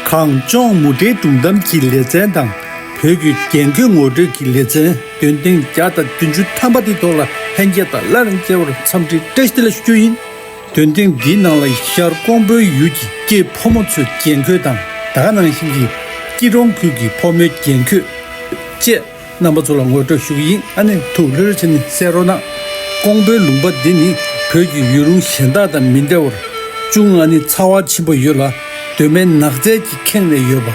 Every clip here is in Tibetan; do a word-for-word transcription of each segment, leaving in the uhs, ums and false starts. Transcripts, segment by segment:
གངས་ལྗོངས་མུ་འབྲེལ་སྒྲུང་གཏམ་གྱི་ལེ་ཚན་དང་བོད་ཀྱི་རྒྱན་གོས་ངོ་སྤྲོད་ཀྱི་ལེ་ཚན་འདོན་ཐེངས་བརྒྱ་དང་བདུན་ཅུ་ཐམ་པ་དེའི་ཐོག་ལ་ལྷན་རྒྱས་དང་སླར་མཇལ་བར་འཚམས་འདྲི་བཀྲ་ཤིས་བདེ་ལེགས་ཞུ་རྒྱུ་ཡིན། འདོན་ཐེངས་འདིའི་ནང་ལ་ཤར་ཀོང་པོའི་ཡུལ་གྱི་སྐྱེས་ཕོ་མོ་ཚོའི་རྒྱན་གོས་དང་ད་ག་ནང་བཞིན་གྱི་སྐྱིད་གྲོང་ཁུལ་གྱི་ཕོ་མོའི་རྒྱན་གོས་བཅས། རྣམ་པ་ཚོ་ལ་ངོ་སྤྲོད་ཞུ་གི་ཡིན། ཨ་ནི་ཐུགས་ལྷོད་ལྷོད་བྱས་ནས་གསན་རོགས་གནང་། ཀོང་པོའི་ལུང་པ་འདི་ནི་བོད་ཀྱི་ཡུལ་ལུང་གཞན་དག་དང་མི་འདྲ་བར་ཅུང་ཨ་ནི་ཚ་བ་ཆེན་པོ་ཡོད་ལ། གདོད་མའི་ནགས་ཚལ་གྱིས་ཁེངས་ནས་ཡོད་པ།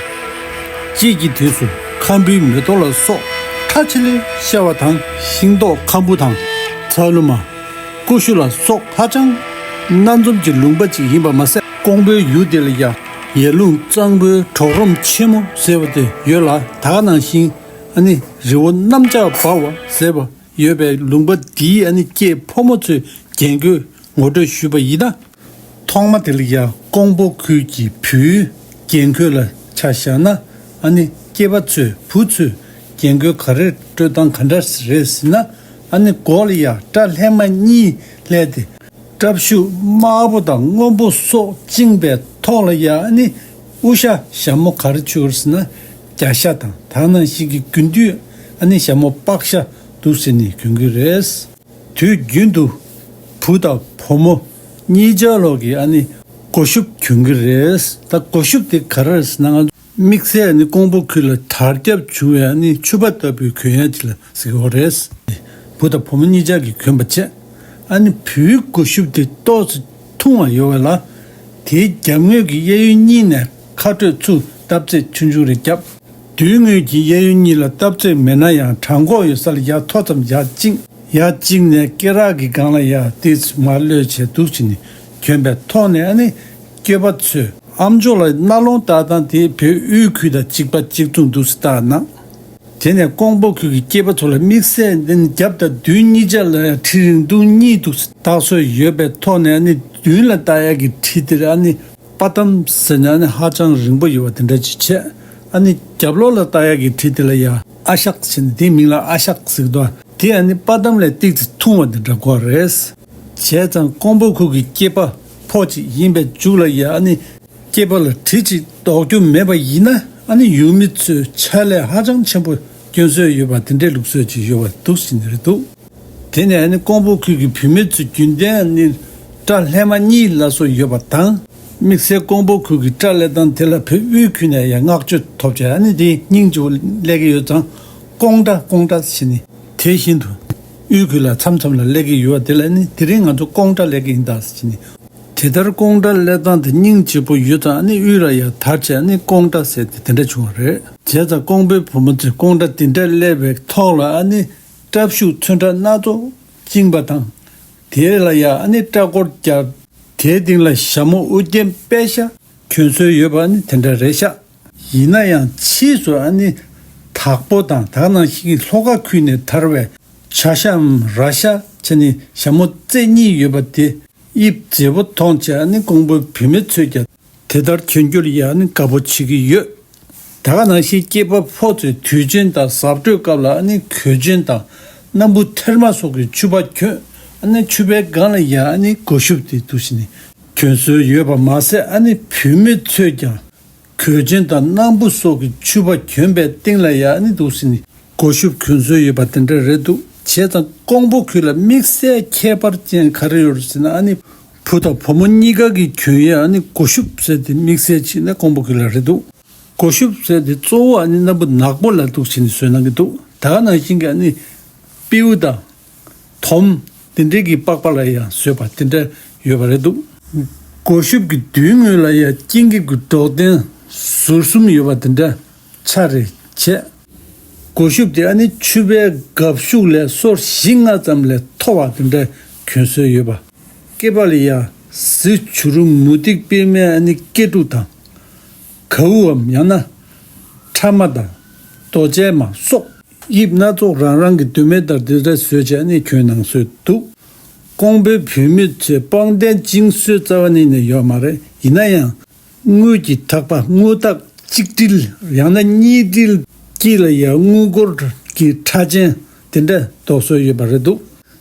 དཔྱིད་ཀྱི་དུས་སུ་ཁམ་བུའི་མེ་ཏོག་ལ་སོགས་ཁྲ་ཆེ་ལེ་ཤ་བ་དང་ཤིང་ཏོག་ཁམ་བུ་དང་ཚ་ལུ་མ། ཀུ་ཤུ་ལ་སོགས་ཧ་ཅང་སྣ་འཛོམས་ཀྱི་ལུང་པ་ཅིག་ཡིན་པ་མ་ཟད། ཀོང་པོའི་ཡུལ་དེ་ལ་ཡ་ཡར་ཀླུང་གཙང་པོའི་གྲོག་རོང་ཆེན་མོ་ཟེར་བ་དེ་ཡོད་ལ། ད་ག་ནང་བཞིན་ཨ་ནི་རི་བོ་གནམ་ལྕགས་འབར་བ་ཟེར་བ་ཡོད་པའི་ལུང་པ་འདིའི་ཨ་ནི་སྐྱེས་ཕོ་མོ་ཚོའི་རྒྱན་གོས་ངོ་སྤྲོད་ཞུས་པ་ཡིན་ན། ཐོག་མ་དེ་ལ་ཡ་ཀོང་པོ་ཁུལ་གྱི་བུའི་རྒྱན་གོས་ལ་ཆ་བཞག་ན། ཨ་ནི་སྐྱེས་པ་ཚོས་བུ་ཚོའི་རྒྱན་གོས་ག་རེ་སྤྲོད་སྟངས་ག་འདྲ་རེད་ཟེར་ན། ཨ་ནི་མགོ་ལ་ཡ་སྐྲ་ལྷས་མ་གཉིས་ལྷས་ཏེ། སྐྲ་གཤོག་དམར་པོ་དང་སྔོན་པོ་སོགས་བཅིངས་པའི་ཐོག་ལ་ཡ་ཨ་ནི་དབུ་ཞྭ་ཞྭ་མོ་ག་རེ་གྱོན་ཟེར་ན་རྒྱ་ཞྭ་དང་ད་ནང་བཞིན་གྱི་དགུན་དུས་ཨ་ནི་ཞྭ་མོ་པག་ཞྭ་འདུག་ཟེར་ནས་གྱོན་གྱི་རེད། དུས་རྒྱུན་དུ་བུ་དང་བུ་མོ་གཉིས་ཆ་ལོག་གིས་ཨ་ནི་མགོ་ཤུབས་གྱོན་གྱི་རེད། ད་མགོ་ཤུབས་དེ་ག་རེ་རེད་ཟེར་ན། དམིགས་བསལ་ནི་ཀོང་པོ་ཁུལ་ལ་དར་ཁྱབ་བྱུང་བའི་ཨ་ནི་ཕྱུ་པ་ལྟ་བུའི་གྱོན་ཡ་ཅིག་ལ་ཟེར་གྱི་ཡོད་རེད། བུ་དང་བུ་མོ་གཉིས་ཆ་གིས་གྱོན་པ་བྱས། ཨ་ནི་བུའི་མགོ་ཤུབས་དེ་ཏོག་ཙམ་ཐུང་བ་ཡོད་པ་ལ། དེའི་རྒྱབ་ངོས་ཀྱི་གཡས་གཡོན་གཉིས་ནས་ཁ་སྤྲོད་ཚུར་བརྡབ་ཚད་ཆུང་ཆུང་རེ་བརྒྱབ། མདུན་ངོས་ཀྱི་གཡས་གཡོན་གཉིས་ལ་བརྡབ་ཚད་མེད་ན་ཡང་བྲང་ཁོག་ཡོད་ས་ལ་ཡར་མཐོ་ཙམ་ཡར་བཅིངས། ཡར་བཅིངས་ནས་སྐེ་རགས་ཀྱི་སྒང་ལ་ཡར་ཏོག་ཙམ་མར་གློད་བྱས་འདུག་བྱས་ནས་གྱོན་པའི་ཐོག་ནས་ཨ་ནི་སྐྱེས་པ་ཚོས་ཨམ་ཅོག་ལ་རྣ་ལོང་བཏགས་སྟངས་དེ་བོད་དབུས་ཁུལ་དང་གཅིག་པ་གཅིག་མཚུངས་འདུག་ཟེར་བཏགས་ན། དེ་ནས་ཀོང་པོ་ཁུལ་གྱི་སྐྱེས་པ་ཚོ་ལ་དམིགས་བསལ་ནི་རྒྱབ་དང་མདུན་གཉིས་ཆ་ལ་ཡང་གྲི་རིང་ཐུང་གཉིས་འདུག་ཟེར་བཏགས་སྲོལ་ཡོད་པའི་ཐོག་ནས་ཨ་ནི་མདུན་ལ་བཏགས་ཡག་གི་གྲི་དེར་ཨ་ནི་པ་ཏམ་ཟེར་ནས་ཨ་ནི་ཧ་ཅང་རིང་པོ་ཡོད་པ་དེ་འདྲ་ཅིག་བྱས། ཨ་ནི་རྒྱབ་ལོགས་ལ་བཏགས་ཡག་གི་གྲི་དེ་ལ་ཡང་ཨ་ཤག་ཟེར་ནས་དེའི་མིང་ལ་ཨ་ཤག་ཟེར་གི་འདུག་དེ་ཨ་ནི་པ་ཏམ་ལས་ཏོག་ཙམ་ཐུང་བ་དེ་འདྲ་དགོས་རེད། བྱས་ཙང་ཀོང་པོ་ཁུལ་གྱི་སྐྱེས་པ་ཕོ་གཅིག་ཡིན་པའི་མཇུག་ལ་ཡང་ཨ་ནི་སྐྱེས་པ་ལ་གྲི་གཅིག་འདོགས་རྒྱུ་མེད་པ་ཡིན་ན། ཨ་ནི་ཡུལ་མི་ཚོས་ཕྱག་ལས་ཧ་ཅང་ཆེན་པོ་སྐྱོན་སྲོལ་ཡོད་པ་དེ་འདྲའི་ལུགས་སྲོལ་ཅིག་ཡོད་པ་འདུག་ཟེར་ནི་རེད་འདུག་དེ་ནས་ཨ་ནི་ཀོང་པོ་ཁུལ་གྱི་བུད་མེད་ཚོས་རྒྱུན་ལྡན་ཨ་ནི་སྐྲ་ལྷས་མ་གཉིས་ལ་སོགས་ཡོད་པ་དང་། དམིགས་བསལ་ཀོང་པོ་ཁུལ་གྱི་སྐྲ་ལས་སྟངས་དེ་ལ་བོད་དབུས་ཁུལ་ནས་ཡང་བསྔགས་བརྗོད་ཐོབ་བྱས། ཨ་ནི་དེ་སྙིང་རྗེ་པོ་སླེབས་ཀྱི་ཡོད་ཙང་ཀོང་སྐྲ་ཀོང་སྐྲ་ཟེར་ནི། དེ་བཞིན་དུ་དབུས་ཁུལ་ལ་མཚམས་མཚམས་ལ་སླེབས་ཀྱི་ཡོད་པ་དེ་ལ་ནི་དེ་རིང་ང་ཚོ་ཀོང་སྐྲ་སླེབས་ཀྱི་ཡིན་ད་ཟེར་ནི། དེ་ལྟར་ཀོང་སྐྲ་སླེབས་སྟངས་དེ་སྙིང་རྗེ་པོ་ཡོད་ཙང་ཨ་ནི་དབུས་ལ་ཡང་དར་བྱས་ཨ་ནི་ཀོང་སྐྲ་ཟེར་ཏེ་དེ་འདྲ་བྱུང་བ་རེད། བྱས་ཙང་ཀོང་པོའི་བུ་མོ་ཚོས་ཀོང་སྐྲ་དེ་འདྲ་སླེབས་པའི་ཐོག་ལ་ཨ་ནི་སྐྲ་གཤོག་ཚོན་ཁྲ་སྣ་ཚོགས་བཅིངས་པ་དང་། དེ་ལ་ཡང་ཨ་ནི་སྐྲ་སྐོར་བརྒྱབ། དེའི་སྟེང་ལ་ཞྭ་མོ་དབུ་རྒྱན་པད་ཞྭ་གྱོན་སྲོལ་ཡོད་པ་ཨ་ནི་དེ་འདྲ་རེད་ཤག་ཡིན་ན་ཡང་ཕྱིས་སུ་ཨ་ནི་དྭགས་པོ་དང་ད་ག་ནང་བཞིན་གྱི་ལྷོ་ཁ་ཁུལ་ནས་དར་བའི་བྱ་ཤའམ་ར་ཤ་བྱས་ནས་ཞྭ་མོ་རྩེ་གཉིས་ཡོད་པ་དེ་དབྱིབས་མཛེས་པོ་མཐོང་བྱས་ཨ་ནི་ཀོང་པོའི་བུད་མེད་ཚོས་ཀྱང་དེ་ལྟར་གྱོན་རྒྱུ་ལ་ཡང་ཨ་ནི་དགའ་པོ་བྱེད་ཀྱི་ཡོད། ད་ག་ནང་བཞིན་སྐྱེས་པ་ཕོ་ཚོས་དུས་ཆེན་དང་གཟབ་སྤྲོས་སྐབས་ལ་ཨ་ནི་གོས་ཆེན་དང་སྣམ་བུ་ཐེར་མ་སོགས་ཀྱི་ཕྱུ་པ་གྱོན། ཨ་ནི་ཕྱུ་པའི་སྒང་ལ་ཡང་ཨ་ནི་མགོ་ཤུབས་དེ་འདུག་བྱས་ནས་གྱོན་སྲོལ་ཡོད་པ་མ་ཟད། ཨ་ནི་བུད་མེད་ཚོས་ཀྱང་གོས་ཆེན་དང་སྣམ་བུ་སོགས་ཀྱི་ཕྱུ་པ་གྱོན་པའི་སྟེང་ལ་ཡང་ཨ་ནི་འདུག་བྱས་ནས་མགོ་ཤུབས་གྱོན་སྲོལ་ཡོད་པ་དེ་འདྲ་རེད་འདུག་བྱས་ཙང་ཀོང་པོ་ཁུལ་ལ་དམིགས་བསལ་ཁྱད་པར་ཅན་ག་རེ་ཡོད་རེད་ཟེར་ན། ཨ་ནི་བུ་དང་བུ་མོ་གཉིས་ཀ་གིས་གྱོན་ཡས་ཨ་ནི་མགོ་ཤུབས་ཟེར་དེ་དམིགས་བསལ་ཅིག་ནི་ཀོང་པོ་ཁུལ་ལ་རེད་འདུག་མགོ་ཤུབས་ཟེར་དེ་གཙོ་བོ་ཨ་ནི་སྣམ་བུ་ནག་པོ་ལ་འདུག་བྱས་ནས་བཟོས་གནང་གི་འདུག་ད་ག་ནང་བཞིན་གྱི་ཨ་ནི་སྤྲེའུ་དང་དོམ་དེ་འདྲའི་གི་པགས་པ་ལ་ཡང་བཟོས་པ་དེ་འདྲ་ཡོད་པ་རེད་འདུག་མགོ་ཤུབས་ཀྱི་མདུན་ངོས་ལ་ཡང་སྐྱིན་གྱི་གུ་འབྲོག་སྟེང་ཟུར་གསུམ་ཡོད་པ་དེ་འདྲ་ཆ་རེ་བྱས། མགོ་ཤུབས་དེ་ཨ་ནི་ཕྱུ་པའི་སྒ་ཕྱུགས་ལས་སོར་བཞི་ལྔ་ཙམ་ལས་མཐོ་བ་དེ་འདྲ་གྱོན་སྲོལ་ཡོད་པ། སྐེད་པ་ལ་ཡ་གཟི་བྱུ་རུ་མུ་ཏིག་པད་མའི་ཨ་ནི་སྐེ་འབྲུ་དང་། གའུའམ་ཡང་ན་ཁྲ་མ་དང་རྡོ་རྗེ་མ་སོགས་དབྱིབས་སྣ་ཚོགས་རང་རང་གི་འདོད་མོས་ལྟར་དེ་འདྲ་བཟོས་བྱས་ཨ་ནི་གྱོན་གནང་སྲོལ་འདུག་ཀོང་པོའི་བུད་མེད་ཚོས་པང་གདན་བཅིངས་སྲོལ་རྩ་བ་ཉིད་ནས་ཡོད་མ་རེད། ཡིན་ན་ཡང་། དངུལ་གྱི་ཐག་པ་དངུལ་ཐག་གཅིག་དྲིལ་ཡང་ན་གཉིས་དྲིལ་དཀྱིལ་ལ་ཡང་དངུལ་སྒོར་གྱི་ཕྲ་ཅན་དེ་འདྲ་འདོགས་སྲོལ་ཡོད་པ་རེད་འདུག་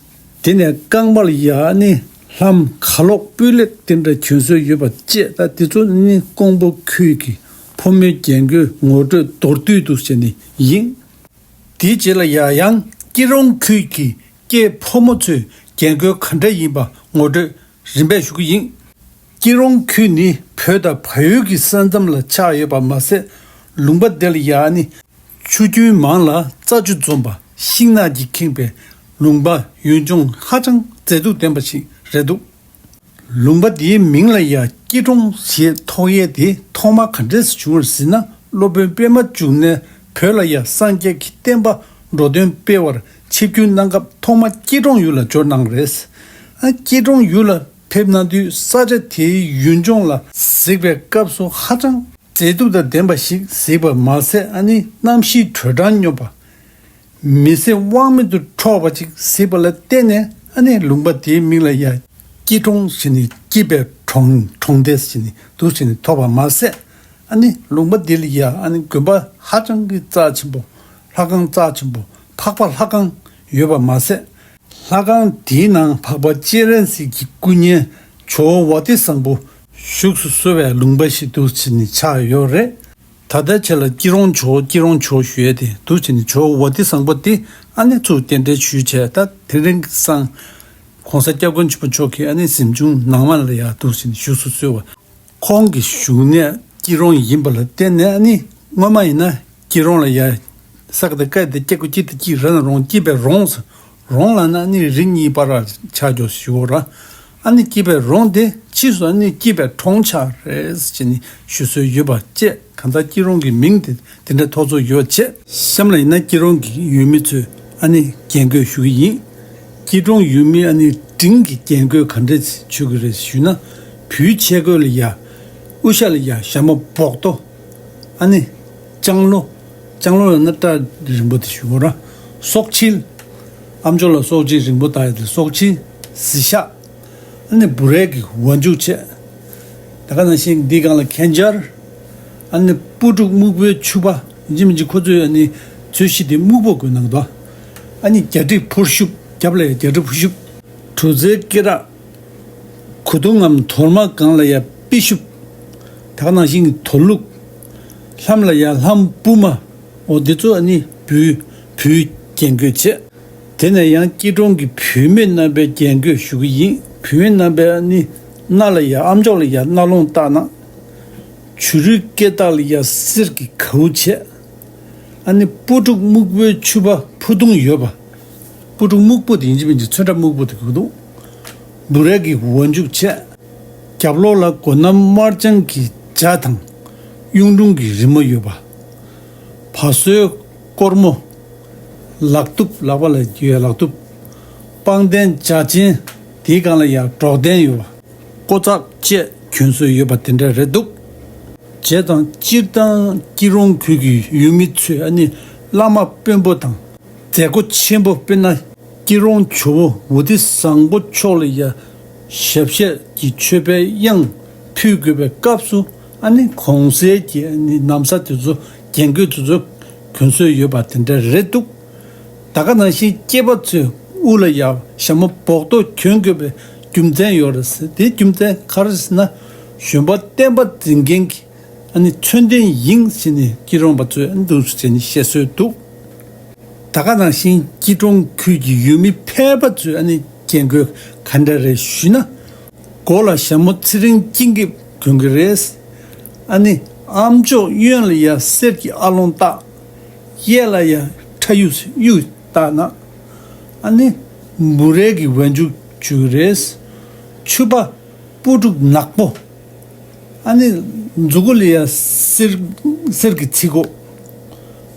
དེ་ནས་རྐང་པ་ལ་ཡང་ནི་ལྷམ་ག་ལོག་སྤུས་ལེགས་དེ་འདྲ་གྱོན་སྲོལ་ཡོད་པ་བཅས། ད་དེ་ཚོ་ནི་ཀོང་པོ་ཁུལ་གྱི་ ཕོ་མོའི་རྒྱན་གོས་ངོ་སྤྲོད་མདོར་བསྡུས་འདུག་ཟེར་ནི་ཡིན། དེའི་རྗེས་ལ་ཡང་ཡང་སྐྱིད་གྲོང་ཁུལ་གྱི་སྐྱེས་ཕོ་མོ་ཚོས་རྒྱན་གོས་ག་འདྲ་ཡིན་པ་ངོ་སྤྲོད་རིམ་པས་ཞུ་གི་ཡིན། སྐྱིད་གྲོང་ཁུལ་ནི་བོད་དང་བལ་ཡུལ་གྱི་ས་མཚམས་ལ་ཆགས་ཡོད་པ་མ་ཟད། ལུང་པ་དེ་ལ་ཡང་ནི་ཆུ་རྒྱུན་མང་ལ་རྩྭ་ཆུ་འཛོམས་པ། ཤིང་ནགས་ཀྱིས་ཁེངས་པའི་ལུང་པ་ཡུལ་ལྗོངས་ཧ་ཅང་མཛེས་སྡུག་ལྡན་པ་ཞིག་རེད་འདུག། ལུང་པ་འདིའི་མིང་ལ་ཡང་སྐྱིད་གྲོང་ཞེས་ཐོགས་ཡས་དེ་ཐོག་མ་ག་འདྲས་སུ་བྱུང་བར་ཟེར་ན། སློབ་དཔོན་པདྨ་འབྱུང་གནས་བོད་ལ་ཡང་སངས་རྒྱས་ཀྱི་བསྟན་པ་འགྲོ་དོན་སྤེལ་བར་ཆིབས་བསྒྱུར་གནང་སྐབས་ཐོག་མ་སྐྱིད་གྲོང་ཡུལ་ལ་འབྱོར་གནང་རེད། ཨ། སྐྱིད་གྲོང་ཡུལ་ལ་ཕེབས་གནང་དུས་ས་ཆ་དེའི་ཡུལ་ལྗོངས་ལ་གཟིགས་པའི་སྐབས་སུ་ཧ་ཅང་མཛེས་སྡུག་དང་ལྡན་པ་ཞིག་གཟིགས་པ་མ་ཟད། ཨ་ནི་གནམ་གཤིས་དྲོད་གྲང་སྙོམས་པ། མི་ཚེ་དབང་མེད་དུ་འཕྲོག་པ་ཅིག་གཟིགས་པ་ལ་བརྟེན་ནས། ཨ་ནི་ལུང་པ་དེའི་མིང་ལ་ཡང་སྐྱིད་གྲོང་ཞེས་ནི། སྐྱིད་པའི་གྲོང་། གྲོང་སྡེ་ཞེས་ནི་འདུག་ཟེར་ནི་ཐོབ་པ་མ་ཟད། ཨ་ནི་ལུང་པ་འདི་ལ་ཡང་ཨ་ནི་དགོན་པ་ཧ་ཅང་གི་རྩ་ཆེན་པོ། ལྷ་ཁང་རྩ་ཆེན་པོ། འཕགས་པ་ལྷ་ཁང་ཡོད་པ་མ་ཟད། ལྷ་ཁང་དེའི་ནང་འཕགས་པ་སྤྱན་རས་གཟིགས་ཀྱི་སྐུ་བརྙན་ཇོ་བོ་བ་ཏི་བཟང་པོ་བཞུགས་སུ་གསོལ་བའི་ལུང་པ་ཞིག་འདུག་ཟེར་ནི་ཆགས་ཡོད་རེད། ད་ལྟའི་ཆ་ལ་སྐྱིད་གྲོང་ཇོ་བོ། སྐྱིད་གྲོང་ཇོ་བོ་ཞུ་ཡས་དེ་འདུག་ཟེར་ནི། ཇོ་བོ་བ་ཏི་བཟང་པོ་དེ་ཨ་ནི་ཚུར་གདན་འདྲེན་ཞུས་བྱས། ད་དེ་རིང་སང་གོང་ས་སྐྱབས་མགོན་ཆེན་པོ་མཆོག་གིས་ཨ་ནི་གཟིམ་ཆུང་ནང་མ་ལ་ཡང་འདུག་ཟེར་ནི་བཞུགས་སུ་གསོལ་བ། ཁོང་གི་བཞུགས་གནས་སྐྱིད་གྲོང་ཡིན་པ་ལ་བརྟེན་ནས། ཨ་ནི་སྔོན་མ་ཡིན་ན་སྐྱིད་གྲོང་ལ་ཡ་ས་ཀ་ད་ཀ་ད་སྐྱིད་གོ་སྐྱིད་ད་སྐྱིད་ར་ན་རོང་། སྐྱིད་པའི་རོང་ཟེར། རོང་ལ་ན་ཨ་ནི་རི་གཉིས་བར་ཆགས་འགྲོ་ཞུ་བ་ར། ཨ་ནི་སྐྱིད་པའི་རོང་དེ་ཕྱིས་སུ་ཨ་ནི་སྐྱིད་པའི་གྲོང་ཆགས་རེད་ཟེར་ནི་ཞུ་སྲོལ་ཡོད་པ་བཅས། གང་ལྟར་སྐྱིད་གྲོང་གི་མིང་དེ་དེ་འདྲ་ཐོགས་ཚོད་ཡོད་བྱས། གཤམ་ལ་ཡིན་ན་སྐྱིད་གྲོང་གི་ཡུལ་མི་ཚོས་ཨ་ནི་རྒྱན་གོས་ཞུ་གི་ཡིན། སྐྱིད་གྲོང་ཡུལ་མི་ཨ་ནི་འབྲིང་གི་རྒྱན་གོས་ག་འདྲས་མཆོད་ཀྱི་རེད་ཞུས་ན། བོད་ཆས་གོས་ལ་ཡ། དབུ་ཞྭ་ལ་ཡ་ཞྭ་མོ་སྦོག་ཏོ། ཨ་ནི་ལྕང་ལོ། ལྕང་ལོ་ལ་ན་སྐྲ་རིང་པོ་དེ་ཞུ་བ་ར། སོག་ཕྱིལ། ཨ་མཆོག་ལ་སོག་ཕྱིལ་རིང་པོ་བཏགས་ཡ་དེ་སོག་ཕྱིལ། གཟི་ཤག། ཨ་ནི་འབུ་རས་ཀྱི་ཝ་འཇུག་བྱས། ད་ག་ནང་བཞིན་འདི་སྒང་ལ་གན་ཇར། ཨ་ནི་སྤུ་ཕྲུག་སྨུག་པོའི་ཕྱུ་པ། ཡིན་གཅིག་མིན་གཅིག་ཁོ་ཚོས་ཨ་ནི་ཚོས་གཞི་དེ་སྨུག་པོ་གོན་གནང་འདུག། ཨ་ནི་རྒྱ་གྲི་ཕུར་ཤུབས། རྒྱབ་ལ་ཡ་རྒྱ་གྲི་ཕུར་ཤུབས། གྲུ་རྩེའི་སྐེ་རགས། གོས་ཐུང་ངམ་དོར་མ་སྒང་ལ་ཡ་པི་ཤུབས། ད་ག་ནང་བཞིན་གྱི་དོར་ལུག། ལྷམ་ལ་ཡ་ལྷམ་སྤུ་མ། འོ་འདི་ཚོ་ཨ་ནི་བོད། བོད་རྒྱན་གོས་བྱས། དེ་ནས་ཡང་སྐྱིད་གྲོང་གི་བུད་མེད་རྣམ་པའི་རྒྱན་གོས་ཞུ་གི་ཡིན། བུད་མེད་རྣམ་པའི་ཨ་ནི་སྣ་ལ་ཡ། ཨ་མཆོག་ལ་ཡ་སྣ་ལོང་བཏགས་ན། བྱུ་རུའི་སྐེ་ཐག་ལ་ཡ་གསེར་གྱི་གའུ་བྱས། ཨ་ནི་སྤུ་ཕྲུག་སྨུག་པོའི་ཕྱུ་པ་ཕུ་ཐུང་ཡོད་པ། སྤུ་ཕྲུག་སྨུག་པོ་དེ་ཡིན་གཅིག་མིན་གཅིག་ཚོན་ཁྲ་སྨུག་པོ་དེ་གོན་འདུག། འབུ་རས་ཀྱི་ཝ་འཇུག་བྱས། རྒྱབ་ལོགས་ལ་སྒོ་སྣམ་དམར་ལྗང་གི་འཇའ་དང་གཡུང་དྲུང་གི་རི་མོ་ཡོད་པ། བ་སོའི་སྒོར་མོ། ལག་གདུབ། ལག་པ་ལ་གྱོན་ཡ་ལག་གདུབ། པང་གདན་འཇའ་ཆེན། དེའི་སྒང་ལ་ཡ་འབྲོག་གདན་ཡོད་པ། ཀོ་ཙག་བཅས་གྱོན་སྲོལ་ཡོད་པ་དེ་འདྲ་རེད་འདུག། བྱས་ཙང་སྤྱིར་བཏང་སྐྱིད་གྲོང་ཁུལ་གྱི་ཡུལ་མི་ཚོས་ཨ་ནི་བླ་མ་དཔོན་པོ་དང་མཛད་སྒོ་ཆེན་པོ། དཔེར་ན་སྐྱིད་གྲོང་ཇོ་བོ་བ་ཏི་བཟང་པོ་མཆོག་ལ་ཡ་ཞབས་གཞས་ཀྱི་མཆོད་པའི་དབྱངས་ཕུལ་དགོས་པའི་སྐབས་སུ། ཨ་ནི་གོང་གསལ་གྱི་ཨ་ནི་ན་བཟའ་དེ་ཚོ། རྒྱན་གོས་དེ་ཚོ་གྱོན་སྲོལ་ཡོད་པ་དེ་འདྲ་རེད་འདུག། ད་ག་ནང་བཞིན་སྐྱེས་པ་ཚོས་དབུ་ལ་ཡ་ཞྭ་མོ་སྦོག་ཏོ་གྱོན་དགོས་པའི་རྒྱུ་མཚན་ཡོད་རེད་ཟེར། དེའི་རྒྱུ་མཚན་ག་རེ་ཟེར་ན། གཞོན་པ་བསྟན་པ་འཛིན་མཁན་གྱི་ཨ་ནི་མཚོན་རྟེན་ཡིན་ཟེར་ནས་སྐྱིད་གྲོང་པ་ཚོས་འདུག་ཟེར་ནས་བཤད་སྲོལ་འདུག། ད་ག་ནང་བཞིན་སྐྱིད་གྲོང་ཁུལ་གྱི་ཡུལ་མི་ཕལ་པ་ཚོས་ཨ་ནི་རྒྱན་གོས་ག་འདྲ་རེད་ཞུས་ན། མགོ་ལ་ཞྭ་མོ་ཚེ་རིང་སྐྱིད་འགེབས་གོན་གྱི་རེད། ཨ་ནི་ཨ་མཆོག་གཡོན་ལ་ཡ་གསེར་གྱི་ཨ་ལོང་བཏགས། གཡས་ལ་ཡ་ཁྲ་ཡུག་གཡུ་བཏགས་ན། ཨ་ནི་འབུ་རས་ཀྱི་ཝ་འཇུག་བྱུག་གི་རེད། ཕྱུ་པ་སྤུ་ཕྲུག་ནག་པོ། ཨ་ནི་མཛུ་གུ་ལ་ཡ་གསེར། གསེར་གྱི་ཚིགས་གོ།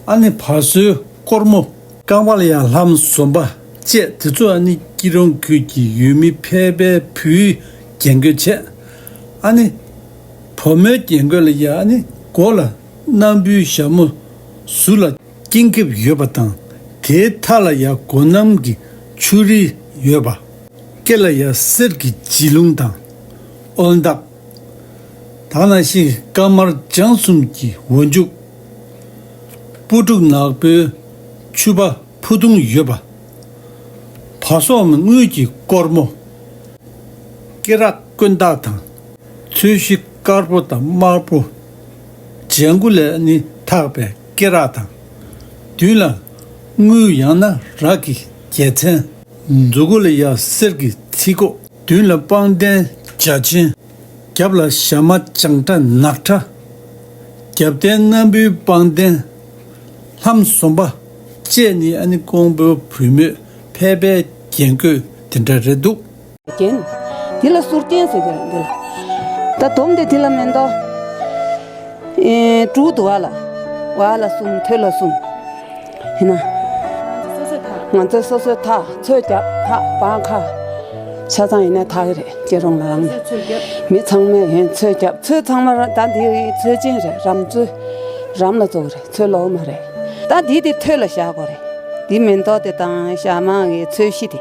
ཨ་ནི་བ་སོའི་སྒོར་མོ། རྐང་པ་ལ་ཡ་ལྷམ་ཟོམ་པ་བཅས་དེ་ཚོ་ཨ་ནི་སྐྱིད་གྲོང་ཁུལ་གྱི་ཡུལ་མི་ཕལ་པའི་བུའི་རྒྱན་གོས་བྱས། ཨ་ནི་བུ་མོའི་རྒྱན་གོས་ལ་ཡ་ཨ་ནི་མགོ་ལ་སྣམ་བུའི་ཞྭ་མོ་ཟུར་ལ་སྐྱིད་འགེབས་ཡོད་པ་དང་། དེའི་མཐའ་ལ་ཡ་སྒོ་སྣམ་གྱི་ཆུ་རིས་ཡོད་པ། སྐེ་ལ་ཡ་གསེར་གྱི་བྱིས་རླུང་དང་། ཨོལ་འདག། ད་ག་ནང་བཞིན་དཀར་དམར་ལྗང་གསུམ་གྱི་ཝ་འཇུག། སྤུ་ཕྲུག་ནག་པོའི་ཕྱུ་པ་ཕུ་ཐུང་ཡོད་པ། བ་སོའམ་དངུལ་གྱི་སྒོར་མོ། སྐེ་རགས་དཀོན་ཐག་དང་། ཚོས་གཞི་དཀར་པོ་དང་དམར་པོ། ལྗང་གུ་ལས་ནི་འཐག་པའི་སྐེ་རགས་དང་། མདུན་ལ་དངུལ་ཡང་ན་རག་གི་རྒྱལ་མཚན། མཛུ་གུ་ལ་ཡ་གསེར་གྱི་ཚིགས་ཁོག་མདུན་ལ་པང་གདན་འཇའ་ཆེན། རྒྱབ་ལ་ཞྭ་དམར་བྱང་ཁྲ་ནག་ཁྲ། རྒྱབ་རྟེན་སྣམ་བུའི་པང་གདན། ལྷམ་ཟོམ་པ་བཅས་ནི་ཨ་ནི་ཀོང་པོའི་བུ་མོས་ཕལ་པའི་རྒྱན་གོས་དེ་འདྲ་རེད་འདུག་རྒྱན། འདི་ལ་གསུར་རྒྱན་ཟེར་གྱི་རེད་འདི་ལ། ད་དོམ་དེ་འདི་ལ་མེ་ཏོག་ཨེ་དྲུག་འདུག་བ་ལ། བ་ལ་གསུམ་ཐོད་ལ་གསུམ། ཡིན་ན། ང་ཚོས་སོ་སོའི་ཐག་ཚོས་རྒྱབ་ཐག་བང་ཁ། ཆ་ཚང་ཡིན་ན་ཐག་གི་རེད་སྐྱེ་རོང་ལ་རང་ནས། མི་ཚང་མས་ཡིན་ཚོས་རྒྱབ་ཚོས་ཚང་མ་ད་འདི་ཚོས་ཅན་རེད་རམ་ཚོས། རམ་ལ་གཙོ་བོ་རེད་ཚོས་ལོག་མ་རེད། ད་འདི་དེ་ཐོད་ལ་བཞག་དགོས་རེད། འདི་མེ་ཏོག་དེ་དང་ཞྭ་དམར་གི་ཚོས་གཞི་དེ།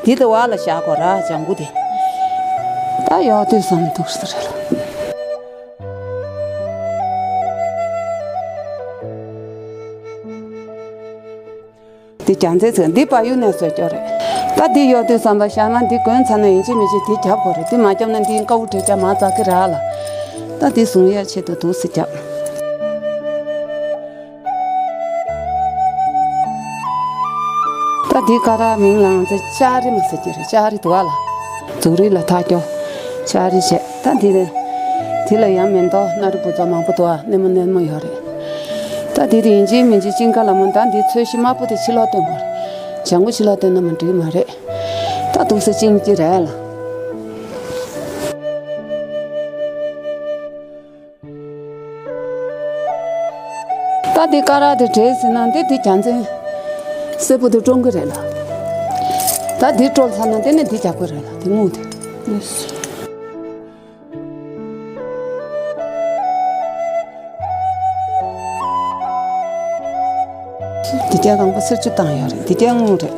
འདི་དེ་བ་ལ་བཞག་དགོས་ར་ལྗང་གུ་དེ། ད་ཡོག་དུས་བསམ་འདུག་ས་རེད་ལ། འདི་རྒྱ་མཚན་ཚོས་འདི་བལ་ཡུལ་ནས་བཟོས་ཀྱོ་རེད། ད་འདི་ཡོག་དུས་བསམ་པ་ཤར་ན་འདི་གོན་ཚར་ན་ཡིན་གཅིག་མིན་གཅིག་འདི་རྒྱབ་དགོས་རེད། འདི་མ་རྒྱབ་ན་འདི་དཀའ་བོ་དྲེལ་རྒྱ་མ་འཛག་གི་ར་ལ། ད་འདི་བཟུང་ཡས་ཆེད་དུ་འདུག་སེ་རྒྱབ། ད་འདི་ཀ་ར་མིང་ལ་ང་ཚོ་ལྕགས་རི་མ་ཟེར་གྱི་རེད། ལྕགས་རི་འདུག་བ་ལ། མཛུབ་རི་ལ་ཐག་སྐྱོ། ལྕགས་རི་བྱས་ད་འདི་རེད། འདི་ལ་ཡང་མེ་ཏོག་སྣ་རི་བུ་ཚ་མང་པོ་འདུག་བ། སྣེ་མོ་སྣེ་མོ་ཡོད་རེད། ད་འདི་རེད་ཡིན་གཅིག་མིན་གཅིག་གཅིན་ཁ་ལ་མོ་ད་འདི་ཚོས་གཞི་དམར་པོ་དེ་ཕྱི་ལོགས་སྟོན་དགོས་རེད། ལྗང་གུ་ཕྱི་ལོགས་སྟོན་ན་མ་འགྲིག་མ་རེད། ད་འདུག་སེ་གཅིན་གྱི་རེད་ལ། ད་འདི་ཀ་ར་དེ་བྲེས་ཟིན་ན་འདི་འདི་རྒྱ་མཚན་སེར་པོ་དེ་བཀྲོང་གི་རེད་ལ། ད་འདི་བཀྲོལ་ཚར་ན་འདི་ནས་འདི་རྒྱག་གི་རེད་ལ་དེ་སྔོན་དེ། འདི་རྒྱ་གང་པོ་སེར་ཆུ་བཏང་ཡོད་རེད། འདི་རྒྱ་དངུལ་རེད།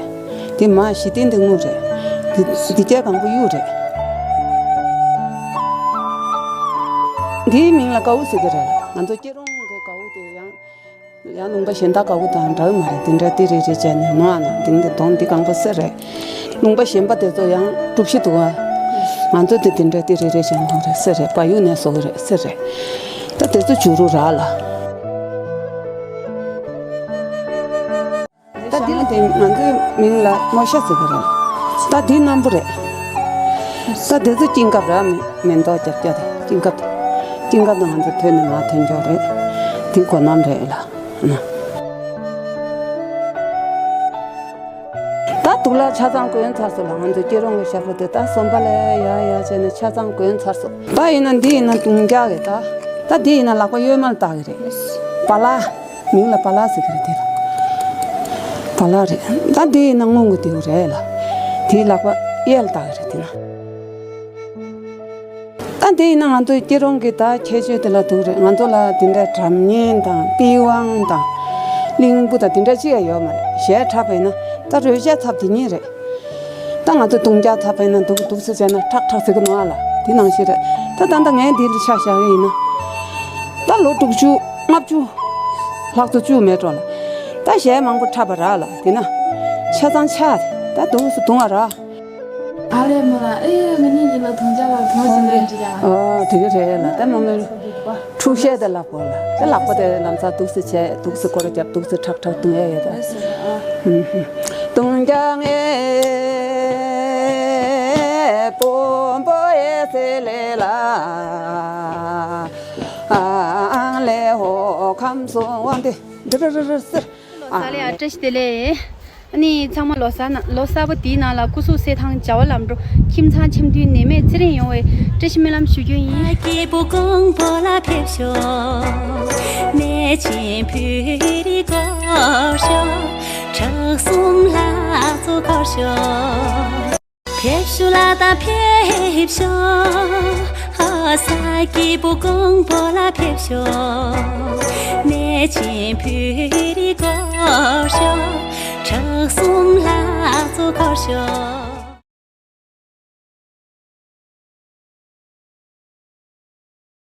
འདི་མ་གཞི་རྟེན་འདི་དངུལ་རེད། འདི་འདི་རྒྱ་གང་པོ་གཡུ་རེད། འདིའི་མིང་ལ་དགའ་བོ་ཟེར་གྱི་རེད། ང་ཚོ་སྐྱེ་རོང་གི་དགའ་བོ་དེ་ཡང་ཡང་ལུང་པ་གཞན་དག་དགའ་བོ་དང་འདྲ་བོ་མ་རེད། དེ་འདྲ་ཏི་རི་རི་བྱས་ནས་མ་ན་དེང་དེ་དོང་འདི་གང་པོ་སེ་རེད། ལུང་པ་གཞན་པ་དེ་ཚོ་ཡང་གྲུ་བཞི་འདུག་ཨ། ང་ཚོ་དེ་དེ་འདྲ་ཏི་རི་རི་བྱས་ནས་རེད་སེ་རེད། བལ་ཡུལ་ནས་བཟོ་གི་རེད་སེ་རེད། ད་དེ་ཚོ་བྱུ་རུ་ར་ལ། ད་འདི་ལ་དེ་ང་ཚོའི་མིང་ལ་མོ་ཤ་ཟེར་གི་རེད། ད་འདི་སྣམ་བུ་རེད། ད་དེ་ཚོ་སྐྱིན་ཁབ་ར་མེ་མེ་ཏོག་རྒྱབ་རྒྱབ་དེ་སྐྱིན་ཁབ་དེ། སྐྱིན་ཁབ་དེ་ང་ཚོ་ཐོན་ནས་མ་ཐོན་འཇོག་རེད། འདི་གོ་ནམ་རེད་ལ། ད་དུག་ལ་ཆ་ཚང་གོན་ཚར་སོང་ལ། ང་ཚོ་སྐྱེ་རོང་གི་ཞབས་བྲོ་དེ་ད་ཟོམ་པ་ལས་ཡ་ཡ་བྱས་ནས་ཆ་ཚང་གོན་ཚར་སོང་། ད་ཡིན་ན་འདི་ཡིན་ན་དུང་རྒྱག་གི་ད། ད་འདི་ཡིན་ན་ལག་པ་གཡོན་མར་བཏགས་གི་རེད། བ་ལ། མིང་ལ་བ་ལ་ཟེར་གི་རེད་དེ་ལ། བ་ལ་རེད། ད་འདི་ཡིན་ན་སྔོན་གི་དེའུ་རེད་ལ། དེའི་ལག་པ་གཡས་ལ་བཏགས་གི་རེད་དེ་ན། ད་དེ་ཡིན་ན་ང་ཚོའི་སྐྱེ་རོང་གི་ད་ཁྱད་ཆོས་དེ་ལ་འདུག་རེད། ང་ཚོ་ལ་དེ་འདྲའི་སྒྲ་སྙན་དང་པི་ཝང་དང་གླིང་བུ་དང་དེ་འདྲ་ཅི་ཡང་ཡོད་མ་རེད། གཞས་འཁྲབ་པ་ཡིན་ན་ད་རོལ་ཆ་ཚབ་དེ་གཉིས་རེད། ད་ང་ཚོ་དུང་རྒྱག་ཚབ་པ་ཡིན་ན་འདུག་འདུག་སེ་བྱས་ན་ཁྲག་ཁྲག་ཟེར་གི་ནོ་ཨ་ལ་དེ་ནང་བཞིན་རེད། ད་ད་ལྟ་ངས་འདི་ལ་ཆ་བཞག་གི་ཡིན་ན་ད་ལོ་དྲུག་ཅུ་ལྔ་བཅུ་ལྷག་ཙམ་བཅུག་མེད་འགྲོ་ལ། ད་གཞས་མང་པོ་འཁྲབ་པ་ར་ལ་དེ་ན་ཆ་ཚང་ཆ་ད་འདུག་སེ་དུང་བ་ར། ཨ་ལས་མོ་ལ་ཨེ་ང་གཉིས་ཉིན་ལ་དུང་ཅག་ལ་དུང་ཞིག་ལས་འདྲི་ཡ། ཨོ་དེ་ག་རེད་ལ་ད་མོ་མོའི་འཁྲུག་བཤད་དེ་ལབ་དགོས་ལ་ད་ལག་པ་དེ་ལམ་སང་འདུག་སེ་བྱས་འདུག་སེ་སྐོར་རྒྱབ་འདུག་སེ་ཁྲག་ཁྲག་དུང་ཨེ་ཡོད་ད། དུང་ཅག་ངའི་དཔོན་པོ་ཨེ་སེ་ལེ་ལ་ཨང་ལེ་ཧོ་ཁམས་སོང་དབང་དེ་འདི་ར་ར་ར་སེ། ལོ་གསར་ལ་ཡ་བཀྲ་ཤིས་བདེ་ལེགས། ཨ་ནི་ཚང་མ་ལོ་གསར་ན་ལོ་གསར་པ་དེའི་ནང་ལ་སྐུ་གཟུགས་གསལ་ཐང་བྱ་བ་ལམ་འགྲོ་ཁྱིམ་ཚང་འཆམ་མཐུན་ནད་མེད་ཚེ་རིང་ཡོང་བའི་བཀྲ་ཤིས་སྨོན་ལམ་ཞུ་རྒྱུ་ཡིན། སྐྱེས་བུ་ཀོང་པོ་ལ་ཕེབས་ཤོག་གནས་ཆེན་བོད་རིར་སྐོར་ཤོག་བྲག་གསུམ་ལྷ་མཚོ་སྐོར་ཤོག་ཕེབས་ཤོག་ལ་དང་ཕེབས་ཤོག་ཧ་ས་སྐྱེས་བུ་ཀོང་པོ་ལ་ཕེབས་ཤོག་གནས་ཆེན་བོད་རིར་སྐོར་ཤོག་བྲག་གསུམ་ལྷ་མཚོ་སྐོར་ཤོག